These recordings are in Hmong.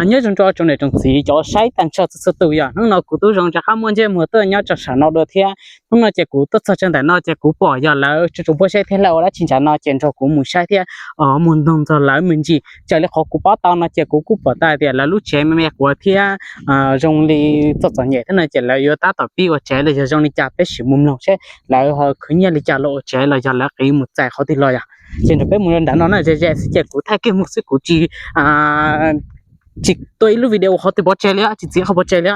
Nyob zoo rau tsoom niam tsoom txiv cov saib tag nrho txhua txhua tus yom, hnub no kuv tub zoo rov qab muaj ntsej muag tuaj nyob rau sab no dua thiab. Hnub no ces kuv tuaj txog rau ntawm no ces kuv pom yog lawv tso tsoom pob zeb thiab lawv ua dab tsi nram no ces nrog kuv mus saib thiab mus nug ntxog lawv me ntsis. Raws li qhov kuv paub tau no ces kuv kuj pom tau tias lawv lub tsev me me quav thiab zoo li txom txom nyem thiab no ces lawv yuav tab tom pib ua tsev los yog zoo li cas, peb sim mus mloog seb lawv ho khwv nyiaj li cas los ua tsev los yog lawv qiv mus txais qhov twg los yom. Ces nrog peb mus nram no na, ze ze xwb ces kuv thaij kiag mus xwb, kuv tsis tsis tua ib lub video qhov twg pov tseg li, tsis txiav qhov pov tseg li.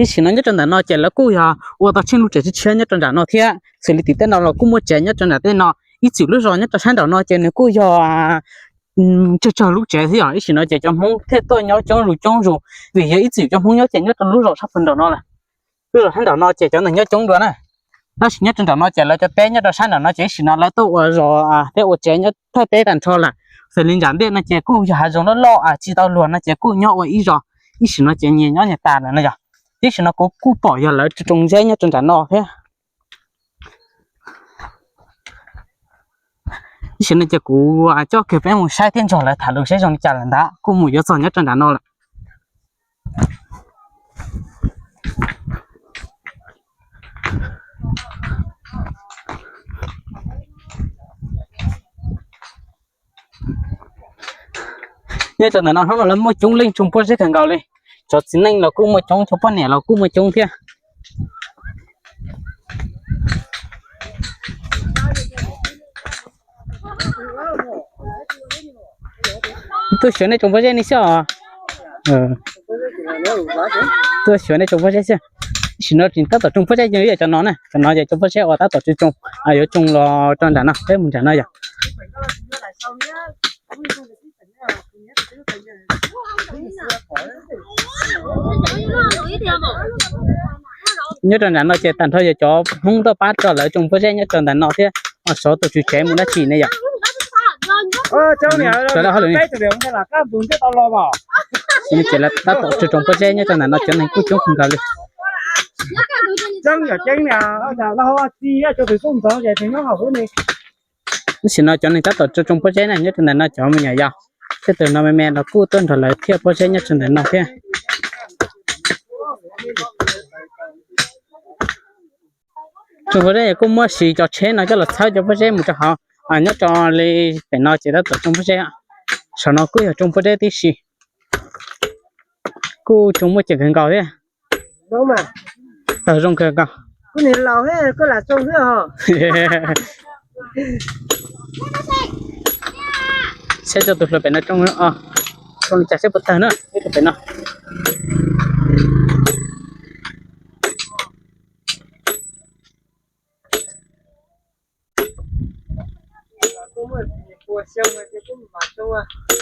Ib sim no nyob rau ntawm no ces lawv kuj yog ua tau tsheej lub tsev tshiab tshiab nyob rau nram no thiab, xws li tim tej no los kuj muaj tsev nyob rau nram tej no. Ib txwm lub zos nyob rau sab nraum no ces nws kuj yog tsawg tsawg lub tsev thiab yom. Ib sim no ces cov Hmoob thiaj tuaj nyob coob zus coob zus, vim yog ib txwm cov Hmoob nyob ces nyob rau lub zos sab pem nraum no lawm. Lub zos sab nraum no ces cov neeg nyob coob dua na. Tab sis nyob rau nraum no ces lawv cov teb nyob rau sab nraum no ces ib sim no lawv tuaj ua zos thiab ua tsev nyob thawj teb tag nrho lawm. Xws li nram ntej no ces kuj yog hav zoov loj loj tsis tau luag no ces kuj nyob ua ib zos. Ib sim no ces nyias nyob nyias tas lawm no yog. Ib sim no kuv kuj pom yog lawv tso tsoom zeb nyob rau nram no thiab. Ib sim no ces kuv coj kiag peb mus saib thiab nrog lawv tham lus seb zoo li cas lawm ntag, kuj mus yuav txog nyob rau nram no lawm. Nyob rau ntawm no hnub no lawv muaj coob leej tsoom pob zeb kawg nkaus li. Cov txiv neej los kuj muaj coob, cov poj niam los kuj muaj coob thiab. Tuaj xyuas nej tsoom pob zeb ne xwb os. Tuaj xyuas nej tsoom pob zeb xwb. Sim no tseem tab tom tsoo pob zeb, yog cov no na, cov no yog cov pob zeb uas tab tom tsoo, yuav tsoo los rau nram no, peb mus nram no yog. Nyob rau nram no ces tag nrho yog cov Hmoob tuaj pab rau lawv tsoo pob zeb nyob rau ntawm no thiab. Sov tus tswv tsev mus dab tsi ne yom? Ces lawv tab tom tsoo tsoo pob zeb nyob rau ntawm no, cov neeg kuj coob kawg nkaus li. Tab sis no cov neeg tab tom tsoo tsoo pob zeb na nyob rau ntawm no cov me nyuam yog, tej tus no me me los kuj tuaj nrog lawv thiaj pob zeb nyob rau ntawm no thiab. Tsoo pob zeb kuj muab siv cov tsheb no coj los txhawb cov pob zeb mus rau hauv. Nyob rau li pem no ces tab tom tsoo pob zeb. Saum no kuj yog tsoo pob zeb tib si, kuj tsoo muaj ceem kawg nkaus thiab. Tawg zoo kawg nkaus. Saib tso tus hluas pem no tsoo, tsoo li cas seb puas tawg na, tus pem no.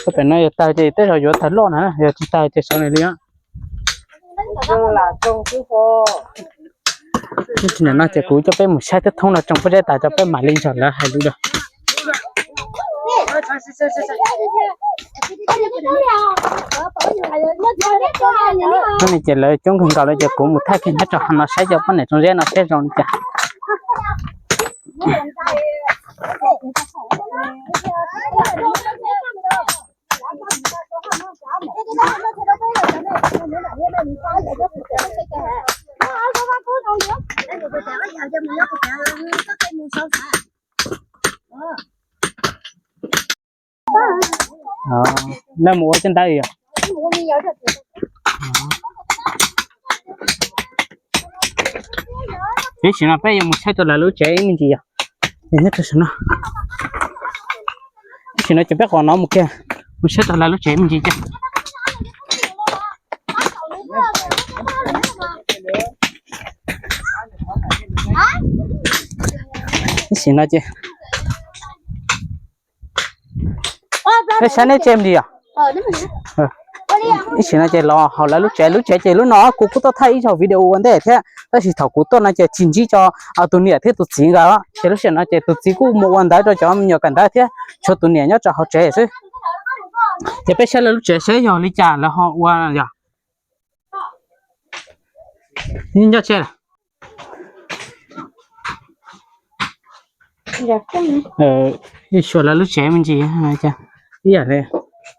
Tus pem no yog tawg ces tej zaum yuav tawg loj na, yog tsis tawg ces saum no li. Nim no ces kuv coj peb mus saib thiab thoob no tsoo pob zeb tas cov peb mam li nrog lawv hais lus dua. Hnub no ces lawv coob kawg nkaus li ces kuv mus thaij kiag nyob rau hauv no saib cov poj niam tsoo zeb no seb zoo li cas. Lawv mus ua cov ntawd yom. Tiam sis no peb yuav mus saib rau lawv lub tsev ib me ntsis yom. Nyob rau saum no. Tiam sis no ces peb qhov no mus kiag, mus saib rau lawv lub tsev me ntsis kiag. Tiam sis no ces peb saib neb tsev me ntsis yom. Ib sim no ces los hauv lawv lub tsev, lub tsev ces lub no kuv kuj tuaj thaij ib zaug video ua ntej thiab, tab sis thaum kuv tuaj no ces tsis ntsib tso tus niam thiab tus txiv nkawd, ces lub sij hawm no ces tus txiv kuj mus ua ntawv rau cov me nyuam kawm ntawv thiab, tshuav tus niam nyob rau hauv tsev xwb. Ces peb saib lawv lub tsev seb yog li cas lawv ho ua yog. Nyob tsev. Xyuas lawv lub tsev me ntsis, ib yam li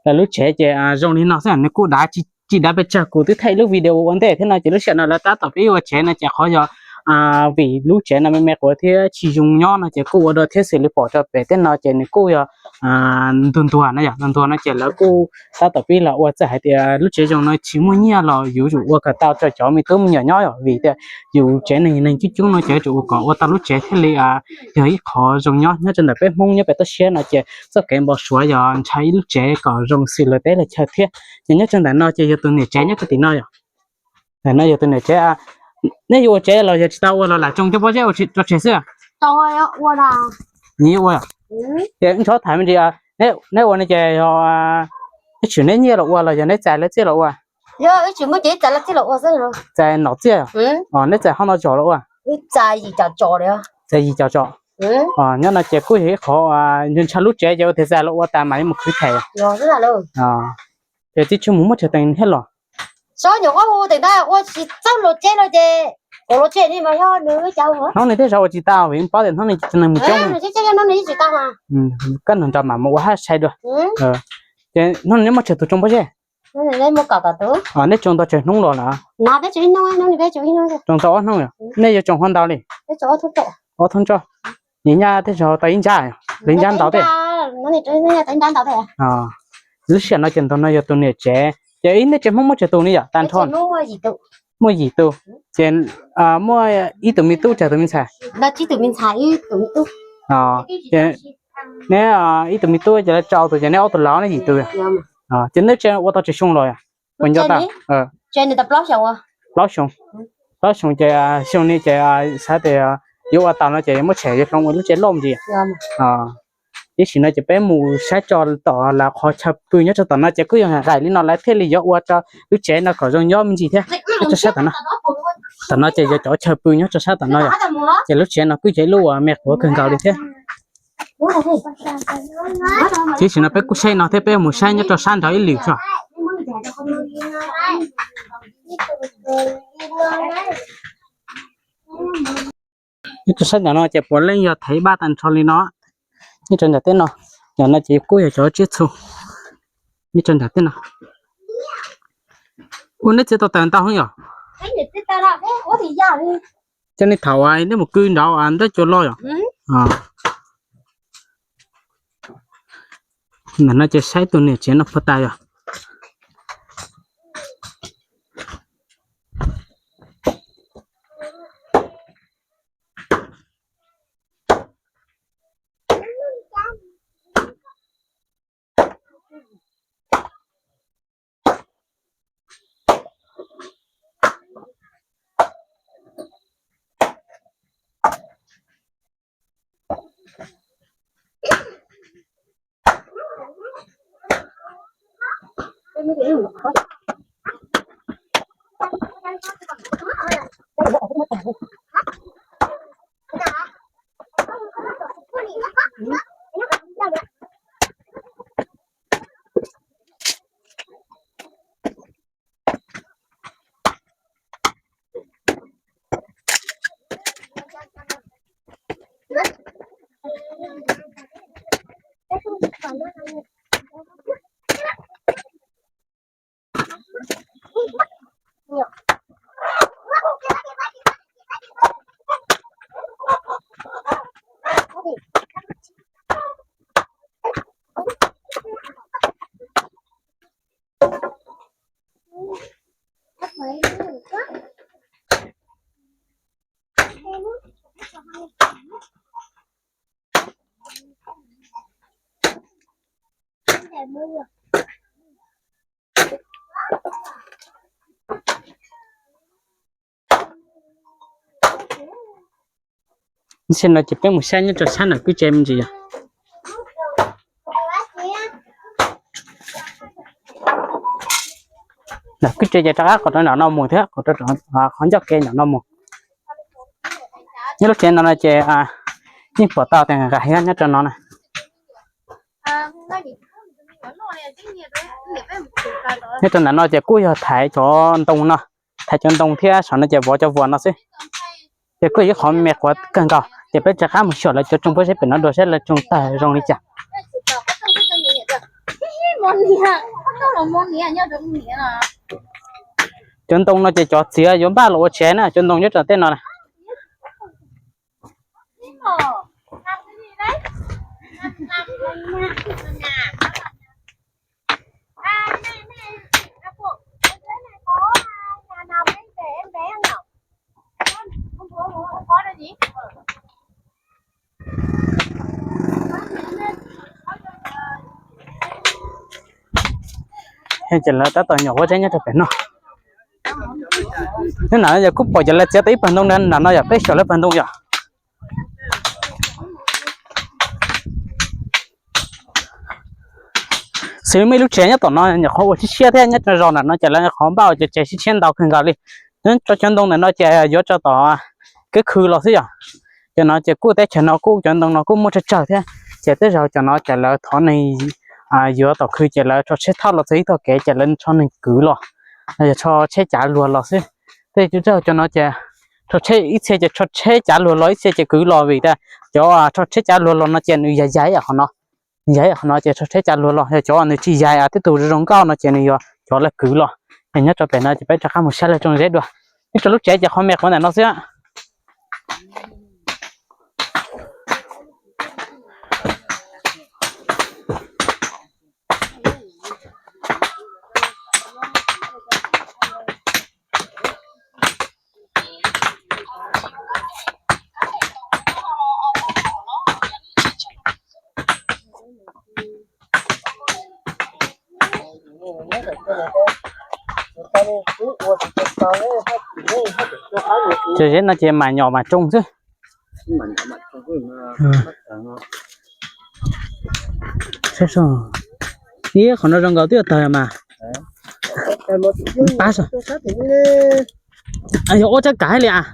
lawv lub tsev ces zoo li no xwb, nws kuj dav tsis dav pes tsawg, kuv twb thaij lub video ua ntej thiab no ces lub sij hawm no lawv tab tom pib ua tsev no ces qhov yog vim lub tsev no me me quav thiab tsis zoo nyob no ces kuj ua dua thiab xws li pom rau pem tej no ces nws kuj yog ntuag ntuag no yog ntuag ntuag no ces lawv kuj tab tom pib los ua txawm hais tias lub tsev zoo no tsis muaj nyiaj los yuav tsum ua kom tau rau cov me tub me nyuam nyob yom, vim tias yus tsev neeg neeg coob coob no ces yuav tsum ua kom ua tau lub tsev thiaj li yog ib qhov zoo nyob. Nyob rau ntawm peb Hmoob nyob pem toj siab no ces txoj kev npau suav yog ntshaw ib lub tsev kom zoo xws luag teb luag chaw thiab. Ces nyob rau ntawm no ces yog tus niam tsev nyob rau tim no yom. Ntawm no yog tus niam tsev. Neb yuav ua tsev los yog tsis tau ua los lam tsoo cov pob zeb ua rau tseg xwb? Nws yuav ua. Ces wb ntxhov tham me ntsis, neb ua no ces yog neb tshwm neb nyiaj los ua los yog neb txais lawv txiaj los ua? Txais nom txiaj. Neb txais hoob no zos los ua? Txais yim caum tso. Nyob no ces kuj yog ib qhov ntshaw lub tsev ces ua tias txais los ua tas mam li mus khwv them. Ces tib tsis mus muab tseg teem thiab los. Hnub no tej zaum ua tsis tau vim paub tias hnub no cov neeg mus coob. Koj nrog mam mus ua hab sai dua. Ces hnub no neb muab tseg tus tsoo pob zeb? Neb tsoo tau tsawg hnub los lawm? Tsoo tau ob hnub. Nej yuav tsoo hov ntau li? Ob thoob tso. Nyias nyaj tej zaum tau ib ntsab, lawv ib ntsab ntau tej. Lub sij hawm no ces ntawm no yog tus niam tsev, ces ib nej tsev Hmoob muaj tsawg tus ne yom tag nrho? Muaj yim tus. Ces muaj ib tus me tub tsawg tus me ntxhais? Ces neb ib tus me tub ces lawv rau tus, ces neb ob tug laus ne yim tus. Ces neb tsev ua tau tsawg xyoo los? Puas nco tag? Plaub xyoo. Plaub xyoo ces xyoo ni ces xav tias yuav ua tau no ces muab tshem yuav hloov ua lub tsev loj ntsis. Ib sim no ces peb mus saib tso tom lawv qhov chaw pw nyob rau tom no ces kuj yog nqaim li no lawv thiaj li yuav ua rau lub tsev no kom zoo nyob me ntsis thiab. Nyob rau sab tom no, tom no ces yog cov chaw pw nyob rau sab tom no yom. Ces lub tsev no kuj yog ib lub uas me quav kawg nkaus li thiab. Ib sim no peb kuj saib no thiab peb mus saib nyob rau sab nraud ib lwm tso. Nyob rau sab nraud no ces puav leej yog thev paj tag nrho li no. Nyob rau nram teb no, nram no ces kuj yog cov tsiab txhu. Nyob rau nram teb no, ua neb txiav tau taws ntau heev yom? Cov nej thaum uas nej mus kwv nraud ntawm cua loj yom? Ntawm no ces saib tus niam tsev no puas tas yom. Ib sim no ces peb mus saib nyob rau sab nram kwj tsev me ntsis yom. Ntawm kwj tse ces rov qab qhov rau nram no mus thiab, qhov ncoj kev nram no mus. Nyob lub tsev ntawm no ces yeej pom tau tias nqis nyob rau no na. Nyob rau ntawm no ces kuj yog thaiv cov ntoo no, thaiv cov ntoo thiab saum no ces vov cov vuas no xwb. Ces kuj yog ib qhov me quav kawg nkaus, ces peb rov qab mus xyuas lawv cov tsoos pob zeb pem no dua saib lawv tsoos tawg zoo li cas. Cov ntoo no ces cov txiav yuav npaj los ua tsev na, cov ntoo nyob rau tej no na. Ces lawv tab tom nyuam pob zeb nyob rau pem no. Nyob nram no yog kuj pom cov lawv txiav tau ib pawg ntoo nram no yog peb xyuas lawv pawg ntoo yog. Xws li muaj ib lub tsev nyob tom no nyuam qhuav ua siab siab thiab nyob rau zos nram no ces lawv nyuam qhuav npaj ua cov tsev siab siab ntau kawg nkaus li. Nyob rau cov ntoo ntawm no ces yuav rau tom kev khw los xwb yom. Cov no ces kuj teb chaws no kuj cov ntoo no kuj muaj tsawg tsawg thiab, ces tej zaum cov no ces lawv thov neeg yuav tom khw ces lawv rho tsheb thauj los txog ib tog kev ces lawv rho neeg kwv los, yog rho tsheb cav luag los xwb. Tej zaum cov no ces rho tsheb, ib txhia ces rho tsheb cav luag los, ib txhia ces kwv los, vim tias cov rho tsheb cav luag los no ces nws yaig yaig qhov no, yaig qhov no ces rho tsheb cav luag los, yog cov nws tsis yaig, tej tus zoo nkauj no ces nws yog cov lawv kwv los. Ces nyob rau pem no ces peb rov qab mus saib lawv tsoom zeb dua. Nyob rau lub tsev ces qhov me quav ntawm no xwb. Cov zeb no ces mas nyom mas tsoo xwb. Ib qhov no zoo nkaus twb yuav tawg mas. Pab, yog ua tshab kav li as.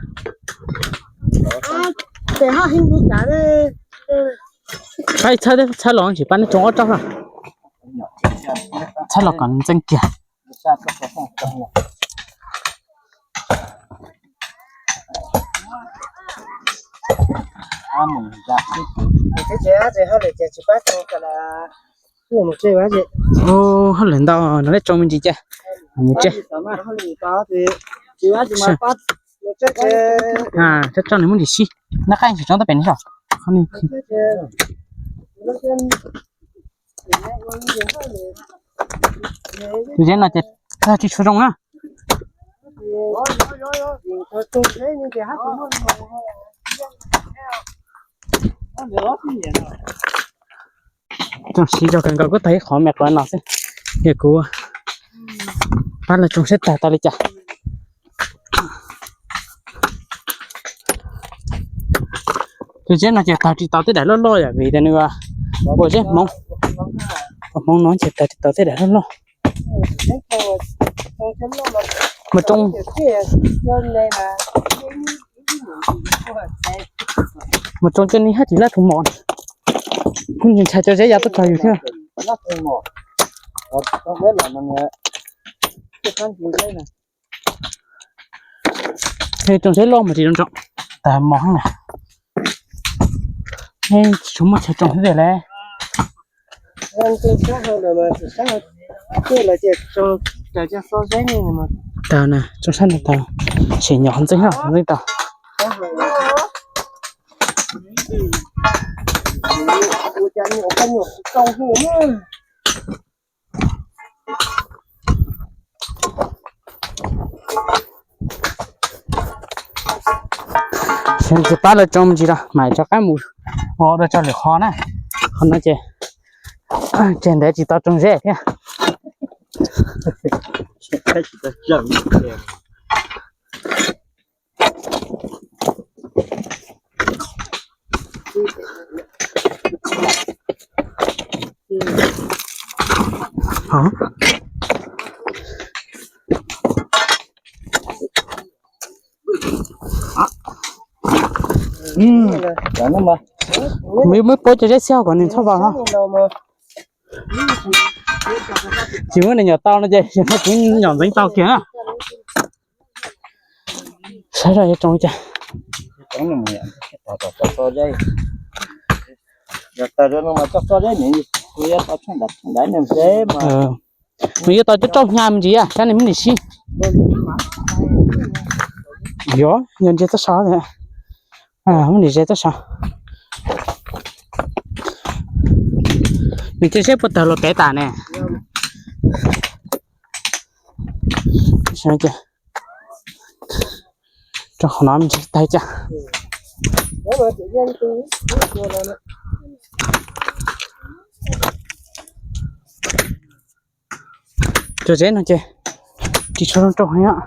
Pab txhawb, txhawb los tsis pab nej tsoo ob tsob. Txhawb los kom ntxeeb kiag. Hauj lwm ntau no nej tsoo me ntsis ces mus tsev. Tso nws muab ntsis sib, noj qab tsis tso tab pem no. Tus zeb no ces tsis tshua zoo na. Tsoom siv zog kawg nkaus kuj tag ib qhov me quav no xwb. Ces kuv pab lawv tsoom seb tawg tau li cas. Tus zeb no ces tawg tsis tau tej daim loj loj yom, vim tias nws ua zeb Hmoob, ua Hmoob no ces tawg tsis tau tej daim loj loj. Mus tsoo, mus tsoo coj nej hab tsis laj tus mos. Kuj ntshai cov zeb ya tuaj txog yus thiab. Tsoom zeb loj mas tsis zoo tsoom, tawg mos heev na. Tsis tshua muaj chaw tsoo xwb tiag lauj. Tawg na, tsoo sab ntawd tawg, tseem nyom ntxeeb ntxeeb tau. Tsis pab lawv tsoo me ntsis los mam rov qab mus ua dua tso lwm qhov na. Qhov no ces tseg ntawd tsis tau tsoo zeb thiab. Muab puab cov zeb xiab kom nws txhob vau no. Tsis muab nws nyom tau no ces yog kuv nyom ntxeev tau kiag na. Saib zoj yuav tsoo li cas. Nws yuav tau cov rauj hnyav me ntsis, sab nws muab nws sib. Yog, yog ntsia txoj saw, muab nws ze txoj saw. Nws cia seb puas tawg los pev tas ne. Rau qhov no me ntsis tawg cas. Cov zeb no ces tsis tshua zoo rau heev.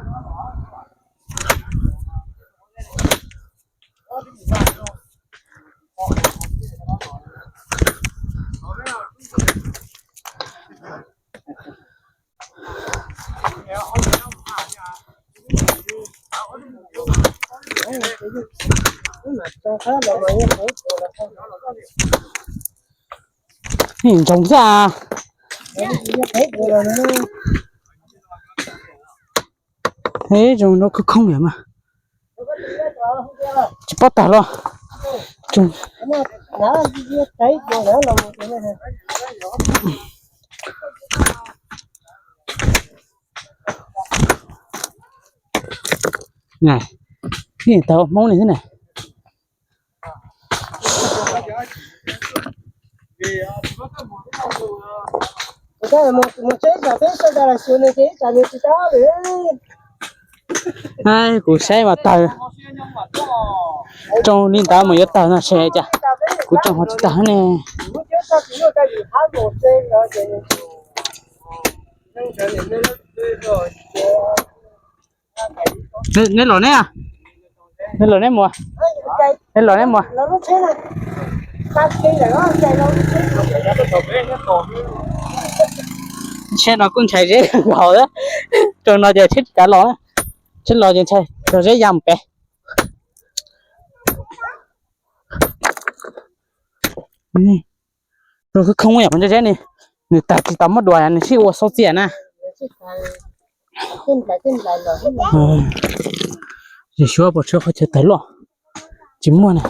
Ntsoov xwb. Ib zoo no khoob khoob yam mas tsis paub tag los. Tau Hmoob li thiab ne. Kuv saib mas tawg, tsoo li ntawd mas yuav tawg no ces cas kuv tsoo ho tsis tawg ne. Neb los neb, neb los neb mus, neb los neb mus. Tsheb no kuj ntshai zeb nkaus, rau no ces tsheb tsis kav los, tsheb los ces ntshai rau zeb ya mus pem. Rau khoob khoob yam ntsa zeb ne, nws tawg tsis tau muab dua nws sib ua xau txiaj na. Yog xyuas pom tshuav qhov chaw tawg loj tsis muaj na.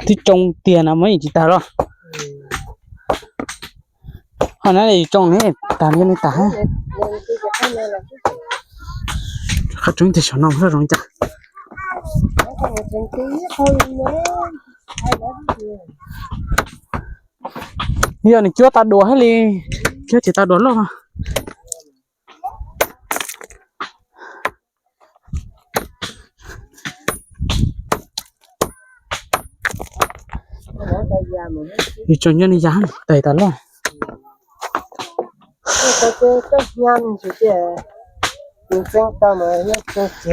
Twb tsoo tiag no muab yeej tsis tawg los. Ho na yus tsoo ne, tag li ne tag. Qhov tseeb tiag saum no muaj zoo cas. Yog nws cuab tau dua thiaj li, cuab tsis tau dua loj. Yus tseem nyob nws yam tawg tas loj.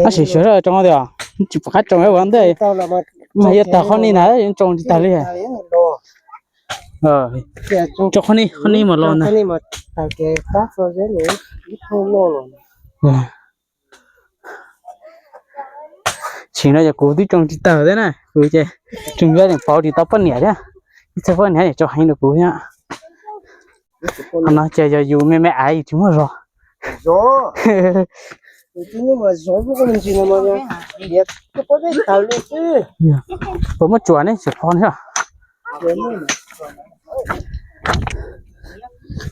Tab sis sawv daws tsoo tiag, tsis pom qab tsoo ua ntej, mas yog tawg qhov ni na yeej tsoo tsis tag li. Tsoo qhov ni, qhov ni mas los ntag. Tsis no yog kuv twb tsoo tsis tawg thiab na, kuv ces tseem yuav tseem pauv tsis tau poj niam thiab, ib txhia poj niam tseem heev rau kuv thiab. Qhov no ces yog yus me me aiv yus tsis muaj zog. Puas muaj tsuas ne, tsis pom ne.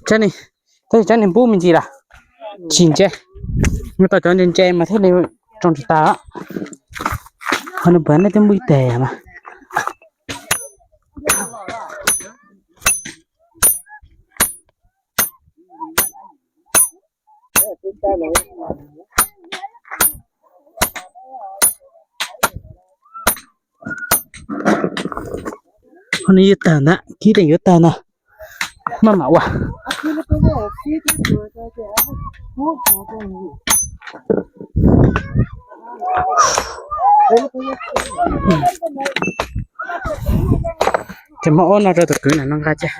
Tsab ni, tab sis tsab ni npub me ntsis lawm, tsis ntse. Muab tau cov ntse ntse mas thiaj li tsoo tsis tag. Qhov no puas nej twb npub ib teg mas. Qhov no yuav tawg ntag, kib deem yuav tawg ntag. Maj mam ua. Ces muab ua no rau tus kwv na no nqa ces.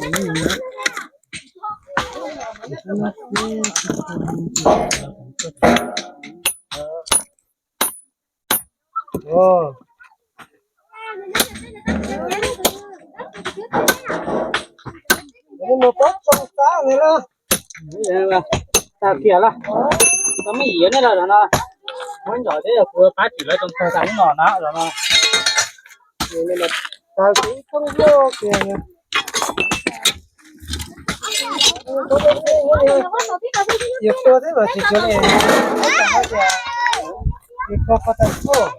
Mus pab tsoo qab ntawd lawm. Tag kiag lawm. Tau me yiav nej los no. Muab ncov thiab yog kuv pab tsis lawv tau tag tas lub no na los no. Tag ib thoob loj kiag. Yus tua thiab los tsis tsuav li, yus tua qhov tag tuaj.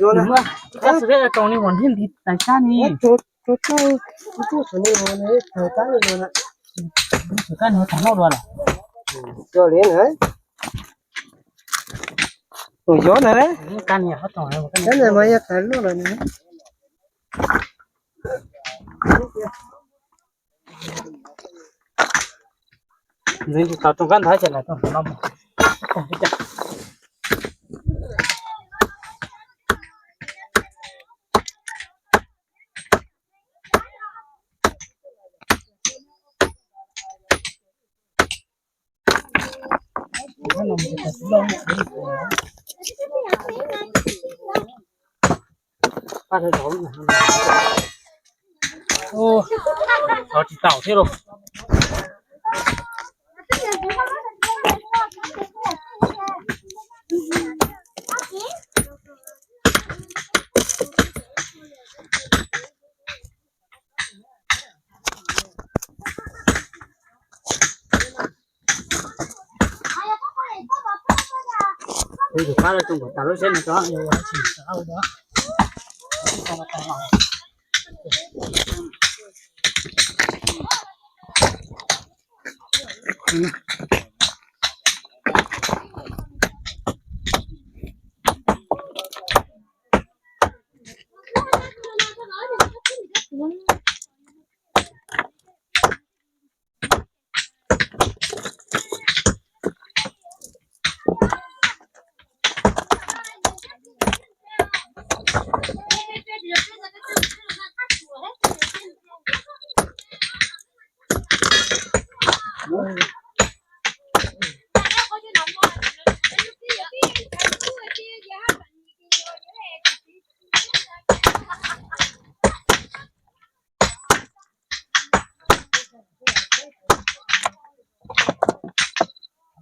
Ua, tab sis peb ua tau ni uas ntiag nti tais sab ni. Ua tau, ua tau ni ua tau ni ua na. Ua tau ni ua tau noj dua lawm. Ua li na. Tus yob na. Kab ni mas yog tas luaj lawm na. Ntxiv tsis tau rooj kab ntawd ces los rooj no mus. Ua, tsis tau thiab lauj. Kuv yus pab lawv tus nkaus tas lub siab no tso.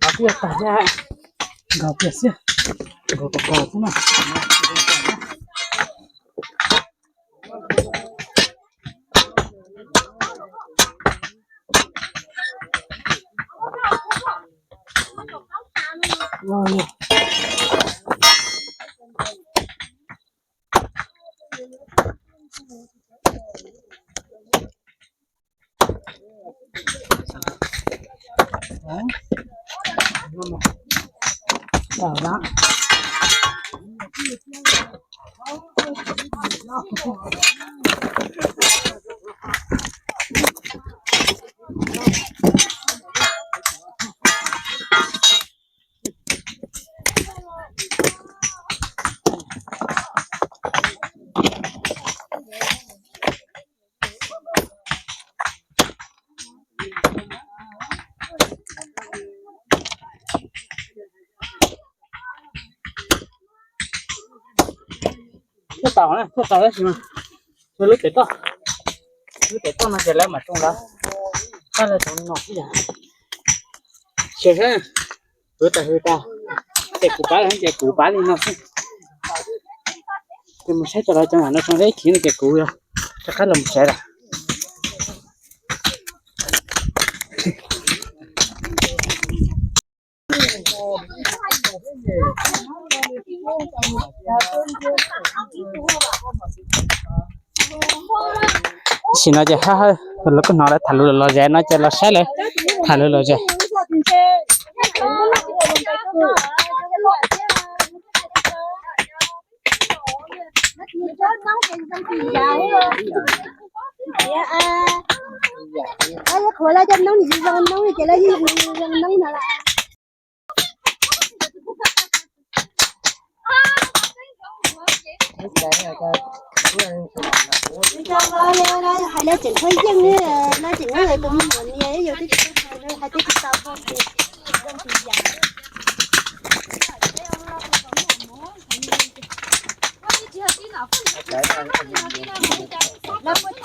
Los tiag tag thiab, nkaus tiag xwb, nkaus tag tag xwb na. Tuaj tau na, tuaj tau tab sis mas lub pem toj, lub pem toj no ces lawv mam tsoo lawv, tab lawv tsoo li no xwb yog. Xyov sab, kuv tas hws tas, ces kuv pab ces kuv pab li no xwb. Ces mus saib cov lawv cov mam no tsoo ib khiv no ces kuv yog rov qab los mus saib lawm. Tam sim no ces haj hawj lawv kuj hnov lawv tham lus los zes no ces los saib lawv tham lus los zes. Ua, Qhuav lawv cov noob zoo noob ces lawv yeej zoo noob no lawm. Hais lawv tseem qhov yeej, lawv tseem tus me nyuam nias yus twb tsis hais, hais twb tsis tau. Lawv muab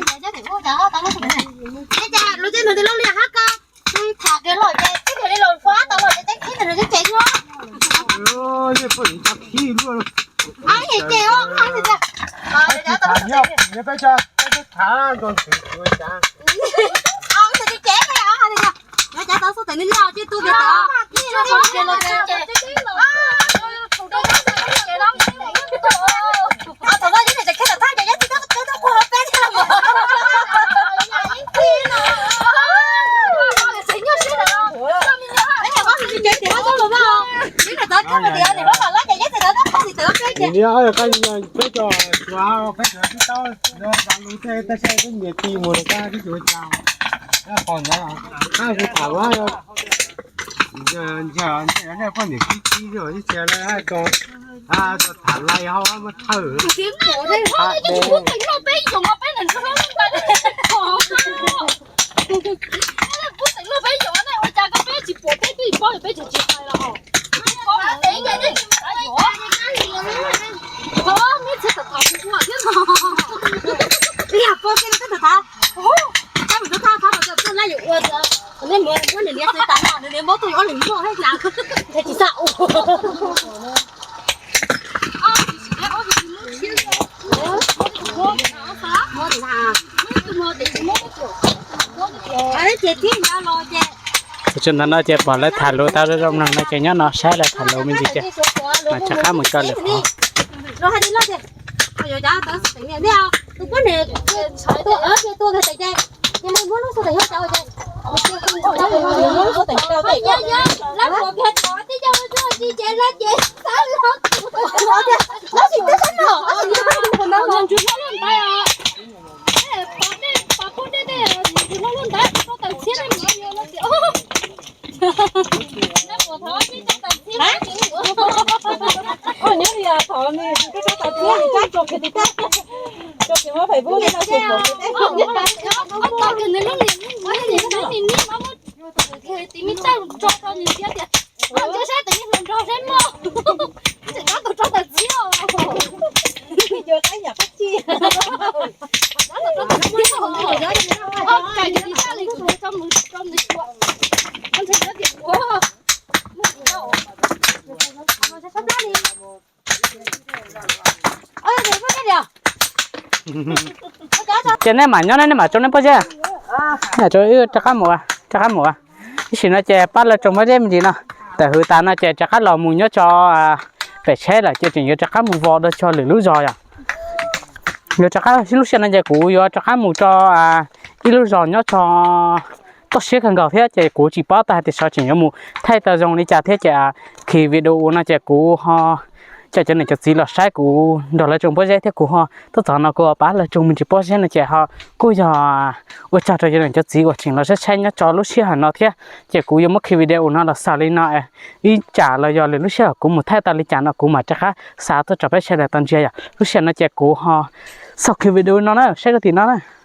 tsev ces muab lawv tau tas lawm, muab tas lawm rau muab lawv rau zog lawm. Lub teb no ntawd lub liaj hab ko, tham kiag los ces tib kiag li los fab tau los ces teb khib ntawm nws twb ces nyob. Ab, ces ces os, peb cov peb twb tham nrog ntxwv ua cas. Os, ces ces os, cov tau xub teem li liaj ces tu tias tau. Thaum no yeej tseem khib tau thaj ces yeej tsis tau qhuas peb thiab los. Peb cov pab tsis cev tias pab txob los vaj, peb cov txawv khab tias niam pab mam lab ces yeej tsis tau qhuas tsis tau peb ces. Peb cov, peb cov tsis tau, lub tej tab sis twb nyias ti mus lawm tab twb tsis ua cas. Qhov ntawd, tab sis tham ua, ntshe nej poj niam kib kib ib txhia lawm tso, tso tham lais hau muaj thawj. Pub teem luaj peb yoos peb neeg nrog peb yoos ne ua cas koj peb tsis pom peb twb paub peb tsis tsis hais los. Meb txhia tawm tham kuv ua thiab no. Ib yam pog kiag no twb tawm tham. Tab sis tub thaj thab los txog laj yuav ua, nej muab nws liab xwb tas no nws liab mob tuaj yuav ob leeg muaj thiab cas. Ntshai tsis xav ua. Ces ntawm no ces pom lawv tham lus tau zoo zoo mloog no ces nyob no saib lawv tham lus me ntsis ces mam rov qab mus tso lwm qhov. Ces nej mam nyob ne, nej mam tso nej pob zeb. Rov qab mus, rov qab mus. Tab sis no ces pab lawv tso pob zeb me ntsis no, tawm hws tas no ces rov qab los mus nyob tso pem tsheb lawm ces tseem yuav rov qab mus vos dua tso lwm lub zos yom. Yuav rov qab lub sij hawm no ces kuv yuav rov qab mus rau ib lub zos nyob tso toj siab kawg nkaus thiab ces kuv tsis paub tag hais tias xyov tseem yuav mus thaij tau zoo li cas thiab ces khi video no ces kuv ho coj cov niam cov txiv los saib kuv nrog lawv tsoom pob zeb thiab kuv ho tuaj txog no kuv pab lawv tsoom me ntsis pob zeb no ces ho kuj yog ua tsaug rau cov niam cov txiv uas tseem los saib saib nyob tso lub sij hawm no thiab. Ces kuv yuav muab khi video no los xaus li no, ib tsam los yog lwm lub sij hawm kuv mus thaij tau li cas no kuv mam rov qab xa tuaj rau peb sawv daws tau ntsia yom. Lub sij hawm no ces kuv ho xaus khi video no na, saib rau tim no na.